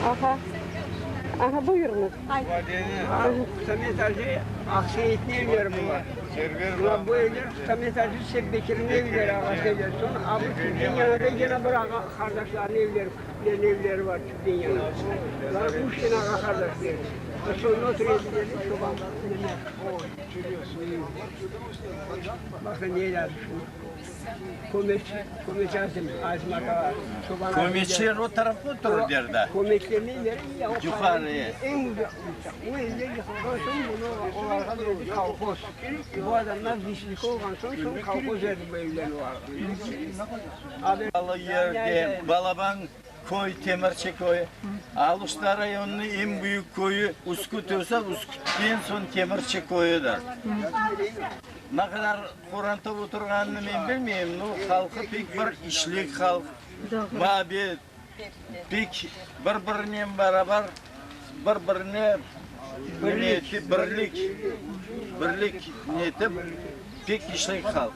Aha. Aha, buyurıñız. Samet Acı Aqseyitniñ evleri bular. Mına bu evler Samet Acı Sebbekirniñ evleri, ağası evleri. Soñ a bu tüpten yanında yine bir ağa qardaşlarnıñ evleri, küçüklerniñ evleri var tüpten yanında. Bular üç tane ağa qardaşlar. Soñra otur ediler, çoban. Baqın ne yazdı şunu. Kömeç, kömeç Azim, Azim aka, çoban Azim. Kömeçler o tarafta oturır derdi. Kömeçler ne yer? Yuqarı. Eñ uzaq. O evler yıqılğan soñ bunı olarğa berdi kolhoz. Bu adamlar vişlik olğan soñ, soñ kolhoz berdi bu evlerni olarğa. Alı yerde balaban köy, Temirçi köyü. Aluşta rayonınıñ eñ büyük köyü Üsküt olsa, Üskütten soñ Temirçi köyüdir. Ne qadar qoranta oturğanını men bilmeyim, no halqı pek bir işlek halq, muabbet, pek bir-birinen beraber, bir-birine neti, birlik, birlik netip, pek işlek halq.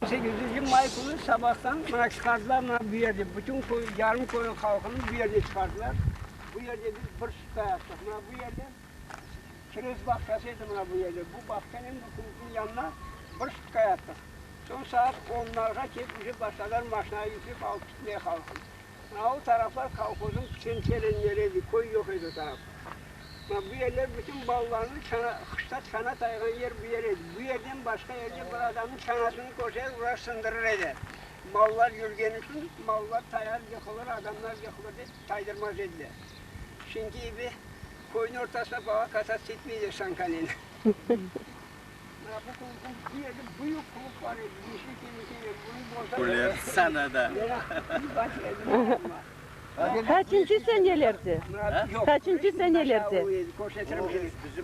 Sekizinci may künü sabahtan mına çıqardılar mına bu yerde, bütün köy, yarım köyniñ halqını bu yerde çıqardılar. Bu yerde biz bir sutka yattıq. Mına bu yerde kirez bağçası edi mına bu yerde. Bu bağçanen bu klubnıñ yanına bir sutka yattıq. Soñ saat onlarğa kelip uje başladılar maşinağa yüklep alıp gitmeye halqnı. Mına o taraflar kolhozın piçen çelenleri edi, köy yoq edi o tarafta. Mına bu yerler bütün balalarnı çana, qışta çana tayğan yer bu yer edi. Bu yerden başqa yerde bir adamnıñ çanasını körseñiz, olar sındırır edi. Mallar yürgeni içün mallar tayar, yıqılır, adamlar yıqılır dep taydırmaz ediler. Şimdiki kibi köyniñ ortasına bala katat etmeyler sankanen. Mına bu klubnıñ bu yerde büyük klub bar edi, yeşil tenekenen, bunı bozdılar. Güler sana da. Qaçıncı senelerde? Qaçıncı senelerde?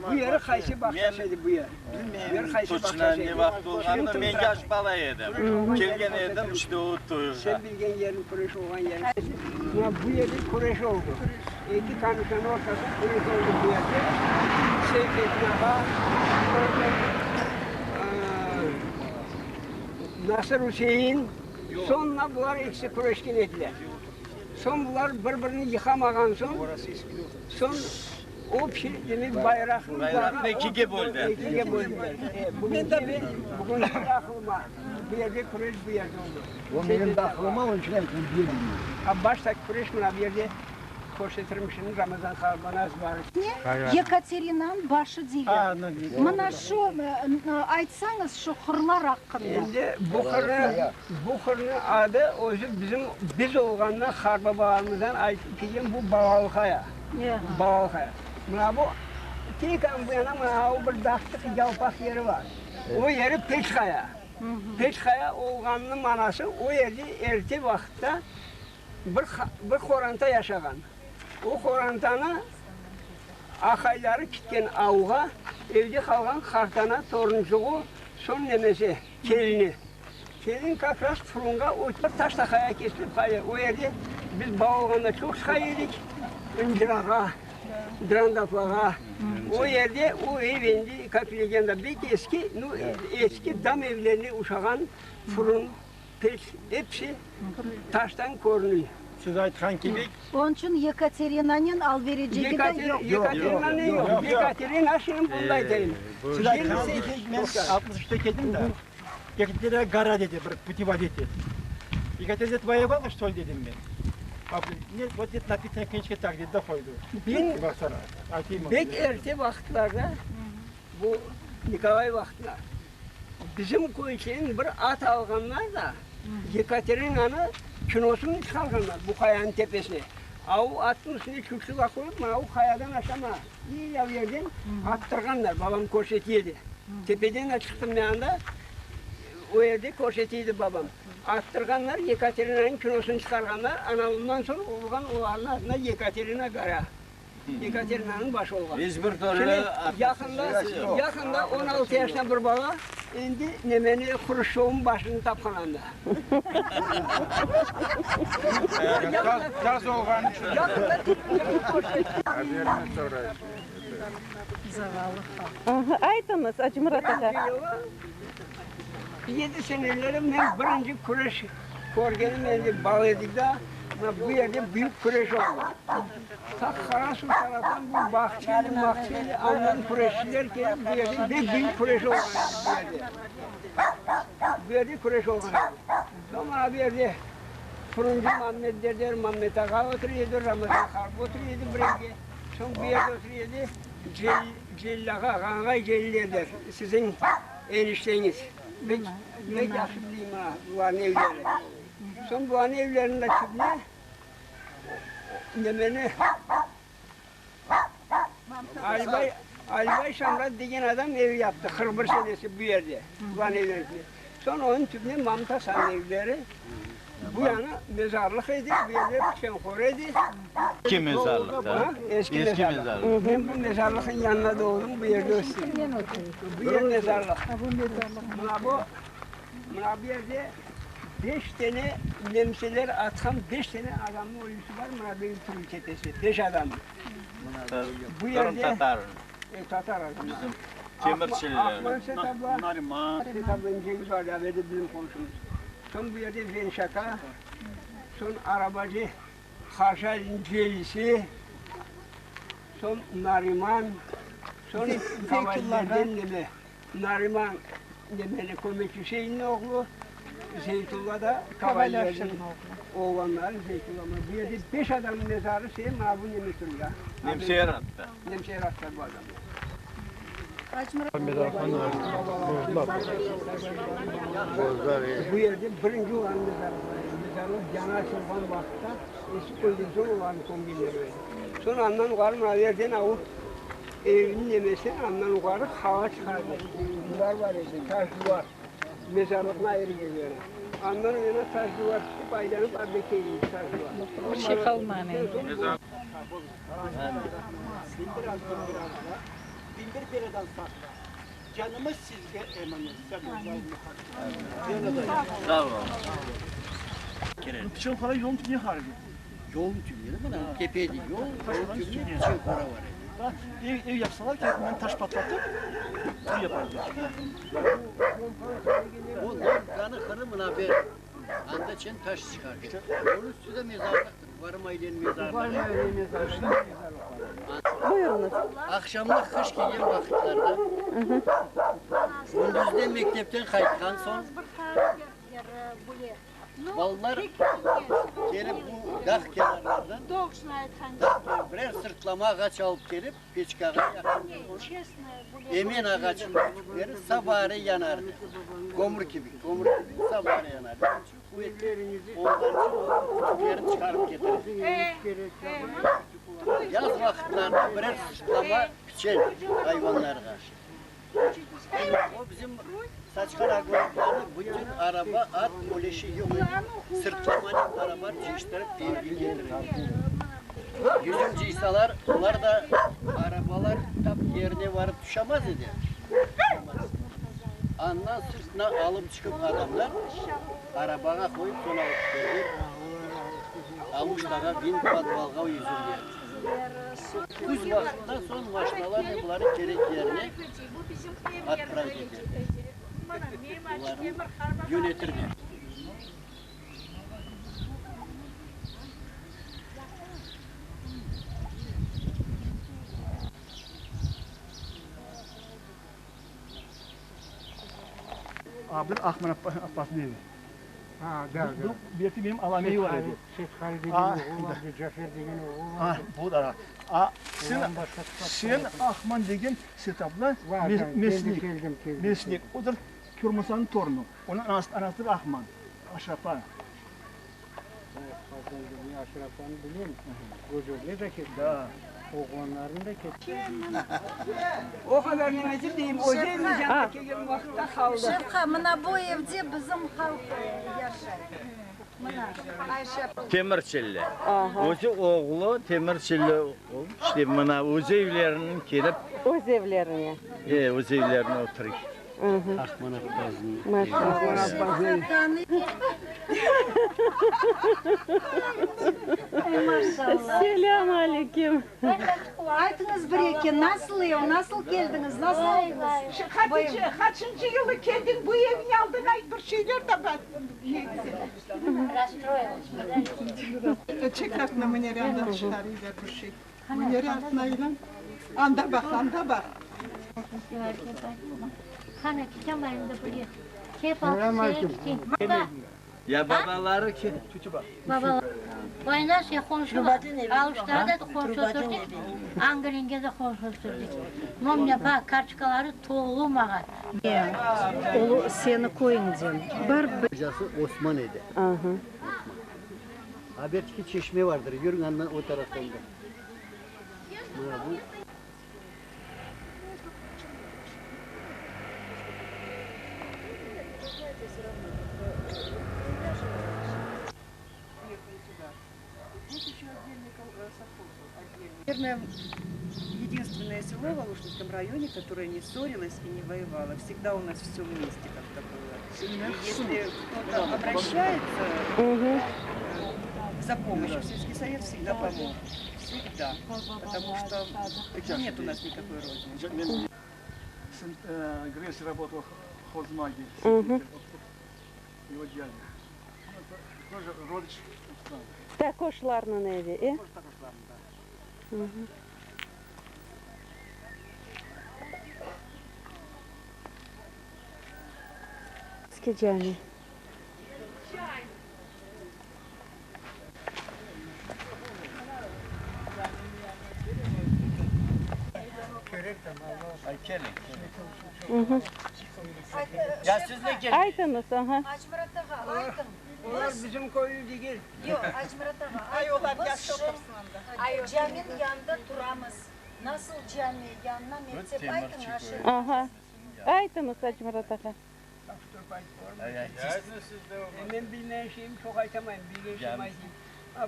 Bu yeri qaysı bağçası edi bu yer? Bilmeyim toçna ne vaqıt olğanını, men yaş bala edim. Kelgen edim işte o toyğa. Sen bilgen yerin küreş olğan yer. Mına bu yerde küreş oldı. Eki komissiyanıñ ortasında küreş oldı bu yerde. Seyfettin ağa, Nasır Üsein, soñra bular ekisi küreşken ediler. Soñ bular bir-birini yıqamağan soñ, soñ obşiy, demek, bayraqnı Bayraqnı ekige böldi. Ekige böldiler. Bugün de, bugün de aqılıma, bu yerde küreş bu yerde oldı. O menim de aqılıma, onıñ içün aytım, bilmeyim. A başta küreş mına bu yerde körsetirmiş şimdi Ramazan Qarban azbarı. Yekaterinanıñ başı deyler. Mına şu, aytsañız şu hırlar aqqında. Endi bu hırnı, bu hırnıñ adı özü bizim, biz olğanda qartbabalarımızdan aytıp kelgen bu Balalqaya. Balalqaya. Mına bu tek bu yana mına bu bir dağçıq yalpaq yeri bar. O yeri Peçqaya. Peçqaya olğanınıñ manası o yerde erte vaqıtta bir, bir qoranta yaşağan. O qorantanı aqayları ketken avğa, evde qalğan qartana, torunçuğı, soñ nemesi, kelini. Kelin kak raz furunğa o taş taqaya kesilip qaya. O yerde biz bala olğanda çoq çıqa edik, incırağa, drandaflağa. O yerde o ev endi, kak legenda, bek eski, nu, eski dam evlerine uşağan furun. Pek, episi taştan körünüy. Siz aytqan kibi. Onıñ içün Yekaterinanen alverecegi de yoq. Yekaterinanen yoq. Yekaterina şimdi bunu da aytayım. Siz aytqan kibi, men 63-te keldim de, Yekaterina gora dedi, bir putevodитель. Yekaterina tvoya что ли dedim men. Нет, вот это написано книжка так dedi de qoydı. Men bek erte vaqıtlarda, bu Nikolay vaqtında, Bizim köy içün bir at alğanlar da, Yekaterinanı kinosını çıqarğanlar bu qayanıñ tepesine. A o atnıñ üstüne çurçula qoyıp, mına o qayadan aşağı mına iyav yerden attırğanlar, babam körsetiy edi. Tepeden de çıqtım men anda, o yerde körsetiy edi babam. Attırğanlar, Yekaterinanıñ kinosını çıqarğanlar, ana ondan soñ olğan olarnıñ adına Yekaterina gora. Yekaterinanıñ başı olğan. İç bir türlü Yaqında, yaqında 16 yaşında bir bala endi nemeni, Hruşçovnıñ başını tapqan anda. Taz olğanı içün. Yaqında televizorda körsetti. Haberini soraysıñ. Aytıñız, Acımurat ağa. 47 seneleri men birinci küreş körgenim, endi bala edik daa, mına bu yerde büyük küreş oldı. Ta Qarasuv taraftan bu Bağçeli, Maqçeli, andan küreşçiler kelip bu yerde pek büyük küreş olğan edi bu yerde. Bu yerde küreş olğan edi. Soñ mına bu yerde Furuncı Mammet derler, Mammet ağa otura edi, Ramazan qarp otura edi bir evge. Soñ bu yerde otura edi Celil ağa, Ğanğay Celil derler, siziñ enişteñiz. Pek, pek yahşı bileyim mına bularnıñ evleri. Soñ bularnıñ evlerinde tübüne nemeni Alibay, Alibay Şamrat degen adam ev yaptı, 41 senesi bu yerde, bularnıñ evlerinde. Soñ onıñ tübüne Mamut Asannıñ evleri, bu yanı mezarlıq edi, bu yerde piçenhor edi. Eski mezarlıq da. Eski mezarlıq. Men bu mezarlıqnıñ yanında doğdım, bu yerde östim. Bu yer mezarlıq. Mına bu, mına bu yerde beş tane nemseler atqan beş tane adamnıñ ölüsi bar, mına benim turun ketesi, beş adam. Bu yerde, Qırımtatar. E, tatar adamlar. Bizim temirçiler. Aqman Set abla, Nariman. Set ablanıñ Cengiz var, evde bizim qomşumız. Soñ bu yerde Venşaka, soñ arabacı Haşay'ın Celisi, soñ Nariman, soñ Kavallerden neme, Nariman nemeli Kömek Hüseyin'in oğlu, Zeytulla da Kavaller'in oğlanları Zeytulla. Bu yerde beş adamın mezarı şey, mına bu neme turya. Nemseler attı. Nemseler attı bu adamı. Bu yerde birinci olan mezarlıq var. Mezarlıq yañı açılğan vaqıtta eski köyden soñ olarnı kömgenler edi. Soñ andan yuqarı mına yerden avu evniñ nemesi andan yuqarı hava çıqardı. Duvar bar edi, taş duvar. Mezarlıqnı ayırı yerleri. Andan o yana taş duvar çıqıp aylanıp arada keldi taş duvar. Bir şey qalmağan endi. Binbir az, binbir az da. Binbir beladan saqla. Canımız sizge emanet. Sağ ol. Piçenhora yolun tübüne harbi. Yolun tübüne mına tepede yol, yolun tübüne piçenhora var edi. Da, ev, ev yapsalar ki, hemen taş patlatıp, ev yaparlar. O Lorkanı hırı mına ber. Anda çen taş çıqardı. Onun üstü de mezarlıqtır. Varmaylen mezarlığı. Buyuruñız. Aqşamlıq qış kelgen vaqıtlarda kündüzde mektepten qaytqan soñ balalar kelip bu dağ kenarlardan birer sırtlama ağaç alıp kelip peçkağa yaqıp emen ağaçınıñ kütükleri sabaare yanardı. Kömür kibi, kömür kibi sabaare yanardı. Onıñ içün quvetli olğan içün o kütüklerini çıqarıp ketirdi. Yaz vaqıtlarında birer sırtlama piçen ayvanlarğa. O bizim saçqan ogorodlarnı bütün araba, at, öyle şey yoq edi. Sırtlamanen barabar cıyıştırıp evge ketirirdi. Yüzüm cıysalar, olar da arabalar tap yerine varıp tüşemez edi. Tüşemez. Andan sırtına alıp çıqıp adamlar arabağa qoyıp soñ alıp keterler. Aluştağa bin podvalğa yüzümge. Küz vaqıtta soñ maşinalar ne buları kerek yerine otpravit eterler. Bularnı yönetirler. A, bir Ahman Abbas'ın evi. Ha, da, da. Bu belki benim alam evi var edi. Seyithali degen A, oğul da. vardı, Cafer degen oğul Ha, vardı. bu da. A, sen, Ondan başqa sen Ahman degen Setapla Var, mes, da, mesnik. Keldim, keldim. Mesnik. Odır Kürmusan'ın torunu. Onun anası, anasıdır Ahman. Aşrafa. Aşrafanı bilem. Gözüne de ketti. Da. Oğlanlarını da ketti. O qadar nemesi deyim, özü yanına kelgen vaqıtta qaldı. Şefqa, mına bu evde bizim halq yaşay. Mına, Ayşe. Temirçilli. Özü oğlu Temirçilli işte mına öz evleriniñ kelip Öz evlerine. e, öz evlerine oturır. Rahman Abbasnıñ Maşallah. Selâm aleyküm. Aytıñız bir eki, nasıl ev, nasıl keldiñiz, nasıl oldıñız? Hatice, qaçıncı yılı keldiñ bu evniñ aldına, ayt bir şeyler de bar. Çek artına mınere andan çıqarıylar bir şey. Mınere artına aylan. Anda baq, anda baq. Ya babaları kim? Olu seni köyüñden bir. Hocası Osman edi. Abertiki çeşme vardır, yürüñ andan o taraftan da. Mına bu. Наверное, единственное село в Алуштинском районе, которое не ссорилось и не воевало. Всегда у нас все вместе как-то было. И если кто-то обращается за помощью, сельский совет всегда поможет. Всегда. Потому что нет у нас никакой розни. Сын Гресс работал в хозмаге. Его дядя. Тоже родич. Takoşlarnıñ evi, e? Тоже Takoşlarnıñ, да. Eski cami. Ay keliñ, keliñ. Ya siz ne keldiñiz? Aytıñız, aha. Acımurat ağa, aytıñ. Olar bizim köylü degil. Yoq, Acımurat ağa, aytıñ. Biz şimdi caminiñ yanında turamız. Nasıl cami, yanına mektep, aytıñ, Aşır. Aha. Aytıñız, Acımurat ağa. Men bilmegen şeyim çoq aytamayım, bilgen şeyim aytayım.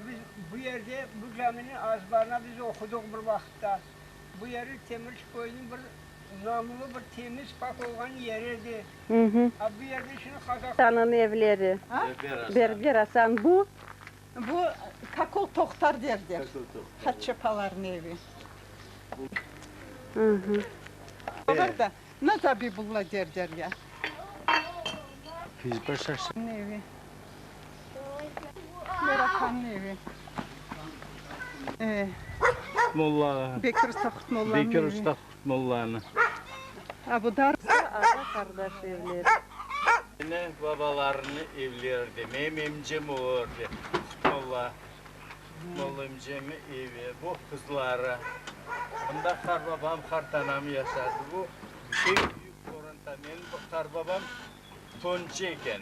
Biz bu yerde, bu caminiñ azbarına biz oqudıq bir vaqıtta. Bu yeri Temirçi köyüniñ bir namlı, bir temiz, pak olğan yeri edi. A bu yerde şimdi qazaq. Asanıñ evleri. Berber Asan bu. Bu Kakul Tohtar derler. Hatice apalarnıñ evi. Olar da Naz Abibulla derler ya. Evi. Merakanıñ evi. E. Molla. Bekir Usta Qutmollanıñ evi. Bekir Usta Qutmollanı. A bu da. Ağa-qardaş evleri. Meni babalarnıñ evleri de, menim emcem olurdı, Qutmolla. Qutmolla emcemniñ evi, bu qızları. Mında qarbabam, qartanam yaşadı. Bu pek büyük qoranta. Menim qarbabam toncı eken,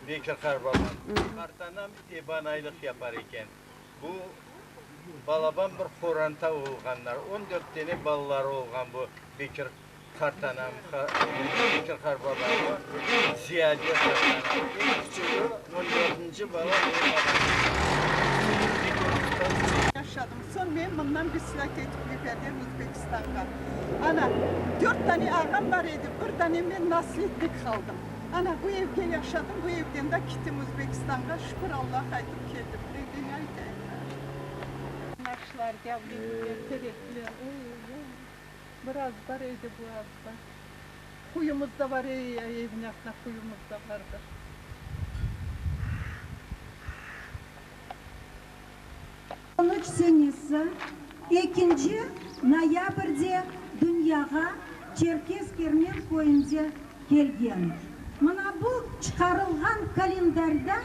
Bekir qarbabam. Qartanam ebanaylıq yapar eken. Bu balaban bir qoranta olğanlar. On dört dene balaları olğan bu Bekir qartanam, Bekir qarbabamı, Ziyade qartanam. Eñ küçügi, on dörtünci bala menim babam. Yaşadım. Soñ men mından bislâk etip yiberdim Özbekistanğa. Ana, dört dane ağam bar edi, bir dane men naslednik qaldım. Ana, bu evge yaşadım, bu evden da kittim Özbekistanğa, şükür Allağa qaytıp keldim. Evde ne aytayım daa? Naşlar, yavlikler, terekler, oy-oy-oy, bir azbar edi bu azbar. Quyumız da bar, ey, evniñ artında quyumız da bardır. On üç senesi ekinci noyabrde dünyağa Çerkez Kermen köyünde kelgen. Mına bu çıqarılğan kalendarda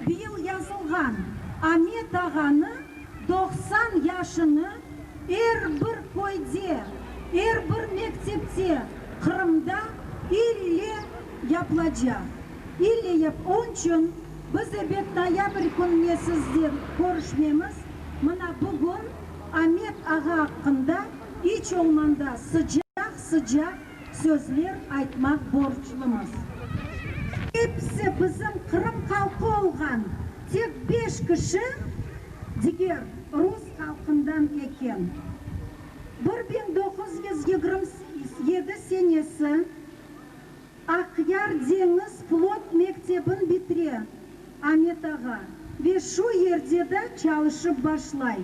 bıyıl yazılğan Amet ağanı 90 yaşını er bir köyde, er bir mektepte Qırımda ille yapılacaq. İlle yap. Onıçün biz ebet noyabr kününe sizden körüşmemiz, mına bugün Amet ağa aqqında iç olmanda sıcaq-sıcaq sözler aytmaq borclumız. Episi bizim qırım halqı olğan tek beş kişi diger rus halqından eken. 37 senesi Aqyar deñiz flot mektebin bitire Amet ağa ve şu yerde de çalışıp başlay.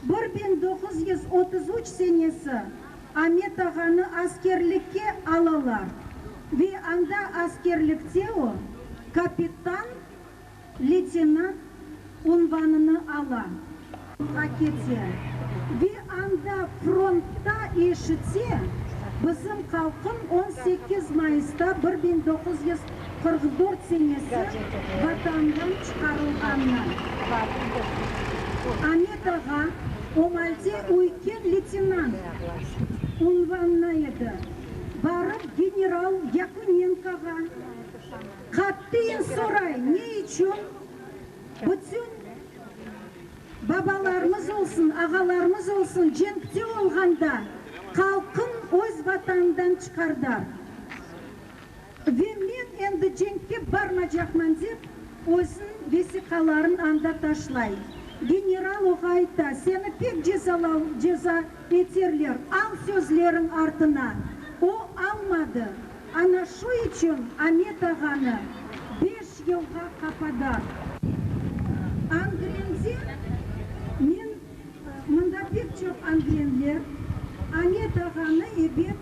1933 senesi Amet ağanı askerlikke alalar ve anda askerlikte o, kapitan leytenant unvanını ala. Kete ve anda frontta eşite, bizim halqım 18 mayısta 1944 senesi Vatandan çıqarılğanını. Amet ağa o maalde üyken leytenant unvanına edi. Barıp general Yakunenkoğa qattiyen soray, ne içün bütün babalarımız olsun, ağalarımız olsun cenkte olğanda halqın öz Vatanından çıqardılar. Ve men endi cenkke barmacaqman dep, özüniñ vesiqaların anda taşlay. General oğa ayta, seni pek ceza eterler, al sözleriñ artına. O almadı. Ana şu içün Amet ağanı beş yılğa qapadılar. Angrende men, mında pek çoq angrenler, Amet ağanı ebet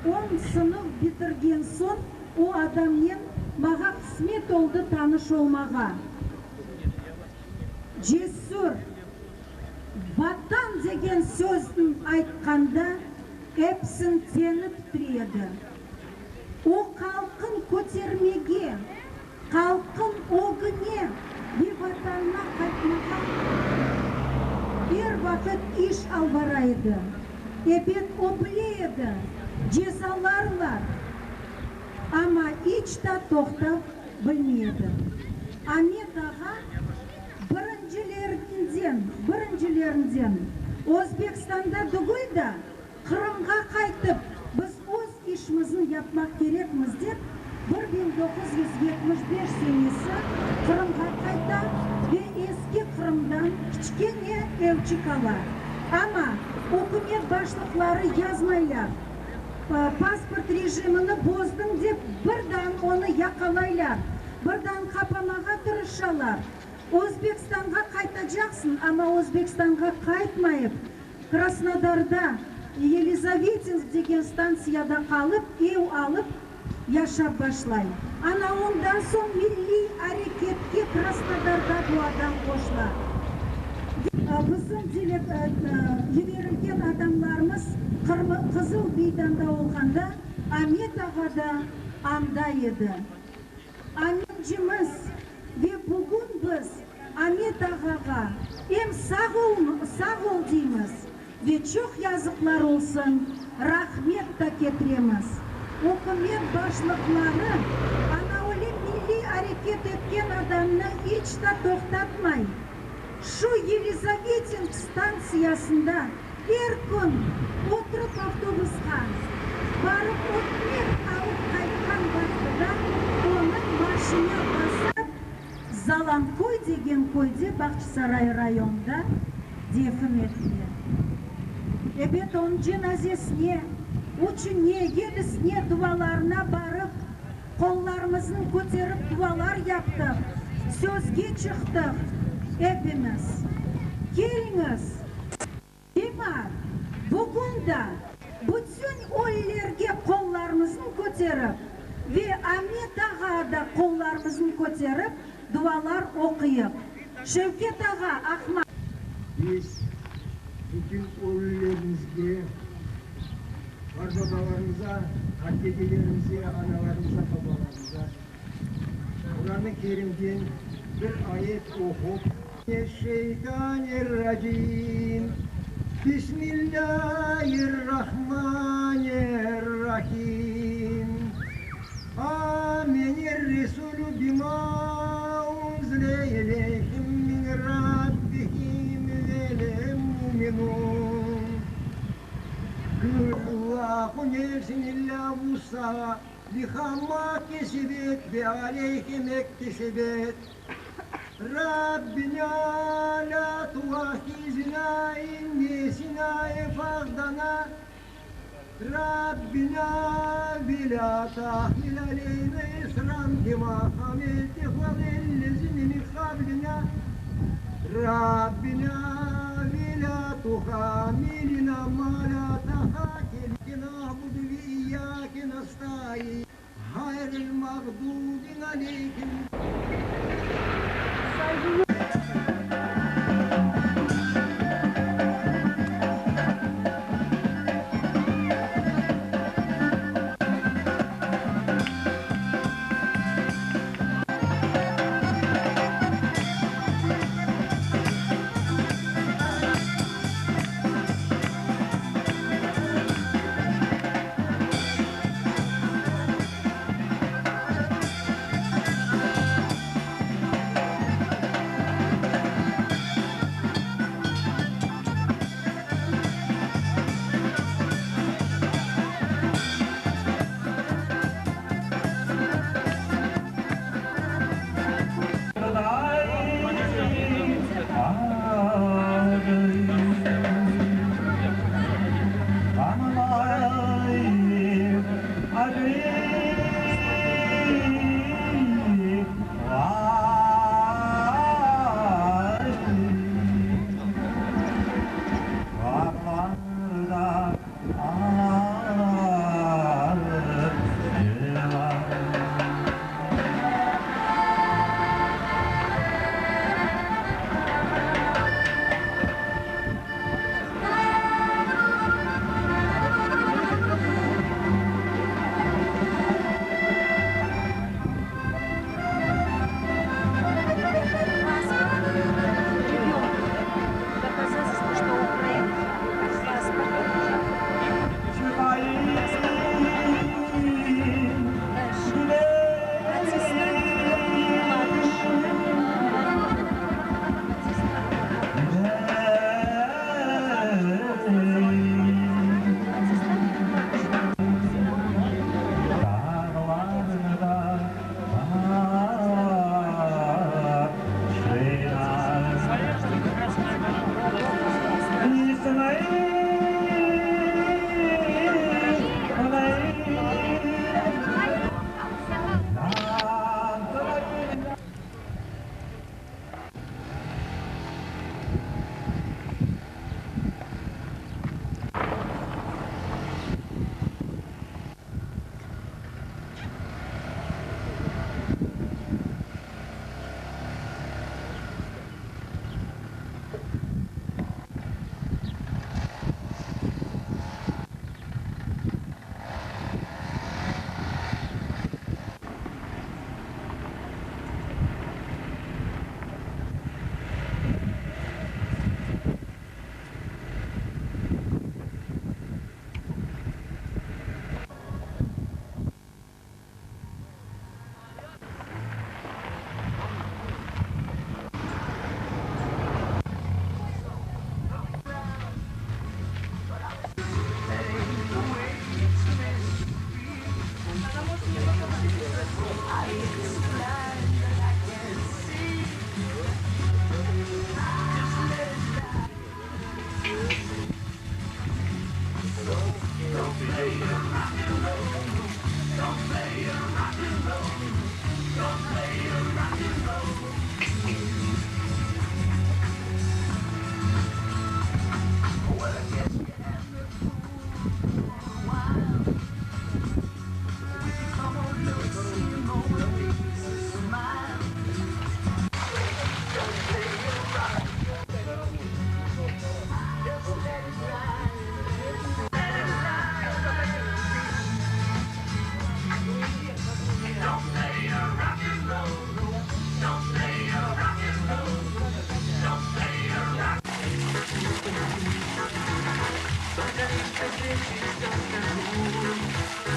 on sınıf bitirgen soñ o adamnen mağa qısmet oldı tanış olmağa. Cesür, Vatan degen sözni aytqanda epsiniñ teni titrey edi. O halqın kötermege, halqın ögüne ve Vatanına qaytmağa er vaqıt iş alıp bara edi. Ebet, o bile edi, cezalarlar, amma iç da toqtav bilmey edi. Amet ağa birincilerinden, birincilerinden Özbekistanda tügül da, Qırımğa qaytıp, biz öz işimizni yapmaq kerekmiz dep, 1975 senesi Qırımğa qayta ve Eski Qırımdan kiçkene evçik ala. Amma ükümet başlıqları yazmaylar, pasport rejimini bozdıñ dep birden onı yaqalaylar, birden qapamağa tırışalar. Özbekistanğa qaytacaqsıñ, amma Özbekistanğa qaytmayıp, Krasnodarda Yelizavetinsk degen stantsiyada qalıp, ev alıp yaşap başlay. Ana ondan soñ milliy areketke Krasnodarda bu adam qoşula. Bizim yiberilgen adamlarımız Qızıl Beydanda olğanda Amet ağa da anda edi. Amincimiz ve bugün biz Amet ağağa em sağ ol, sağ ol deymiz ve çoq yazıqlar olsun, rahmet da ketiremiz. Ükümet başlıqları ana öyle milliy areket etken adamnı iç da toqtatmay. Şu Yelizavetinsk stantsiyasında er kün oturıp avtobusqa, barıp ötmek alıp qaytqan vaqtıda onıñ maşina basıp, Zalanköy degen köyde Bağçasaray rayonında defin ettiler. Ebet, onıñ cenazesine, üçüne, yedisine dualarına barıp, qollarımıznı köterip dualar yaptıq, sözge çıqtıq epimiz. Keliñiz, cemaat, bugün da bütün ölülerge qollarımıznı köterip ve Amet ağa da qollarımıznı köterip dualar oquyıq. Şevket ağa, Ahmat. Biz bütün ölülerimizge, qartbabalarımıza, qartdedelerimize, analarımıza, babalarımıza Quran-ı Kerimden bir ayet oqup, Şeytanirracim, Bismillahirrahmanirrahim, Amener-Resulü bima unzile ileyhim min Rabbihim vel-mu'minun. Allahu nefsin illa vus'aha, leha ma kesebet ve aleyha mektesebet. Rabbena la tuahizna in nesina ev ahdana. Rabbina ve lâ tahmil aleyna isran kema hameltehu alellezine min qablina, Rabbina ve lâ tuhammilna ma lâ taqate lena na'budu ve iyyâke nasta'in, ğayril mağdubi aleyhim.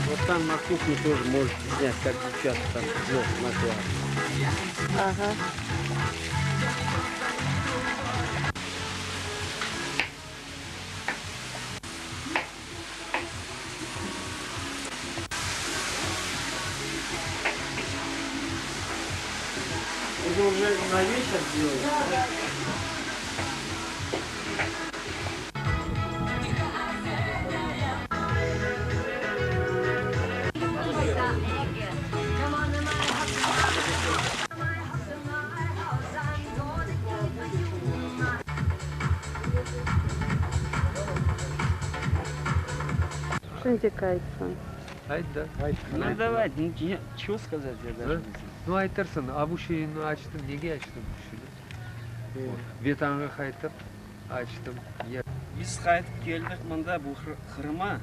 Вот там на кухне тоже можете снять, как девчата там плов накладывают. Ага. Это уже на вечер делают? Да, да. Şimdiki aytsañ. Ayt da. Ну давай, ну чё сказать я даже не знаю. Ну aytırsıñ, a bu şeyni açtım, nege açtım bu şeyni? Vetanğa qaytıp açtım. Biz qaytıp keldik mında bu Qırımğa.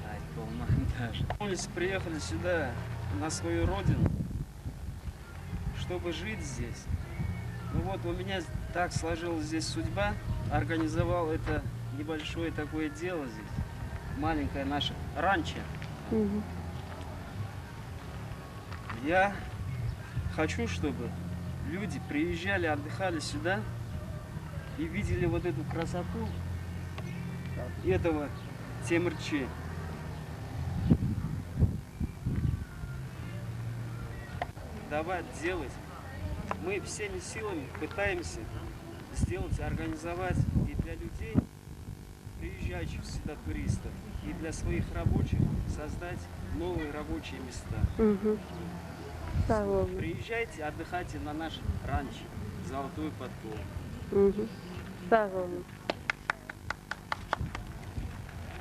Aytıp olmayım даже. Приехали сюда, на свою родину, чтобы жить здесь. Ну вот у меня так сложилась здесь судьба, организовал это небольшое такое дело здесь, маленькое наше ранчо. Я хочу, чтобы люди приезжали, отдыхали сюда и видели вот эту красоту этого Темирчи. Давать, делать. Мы всеми силами пытаемся сделать, организовать и для людей, приезжающих сюда туристов, и для своих рабочих создать новые рабочие места. Sağ oluñ. Приезжайте, отдыхайте на наш ранчо «Золотую подкову». Sağ oluñ.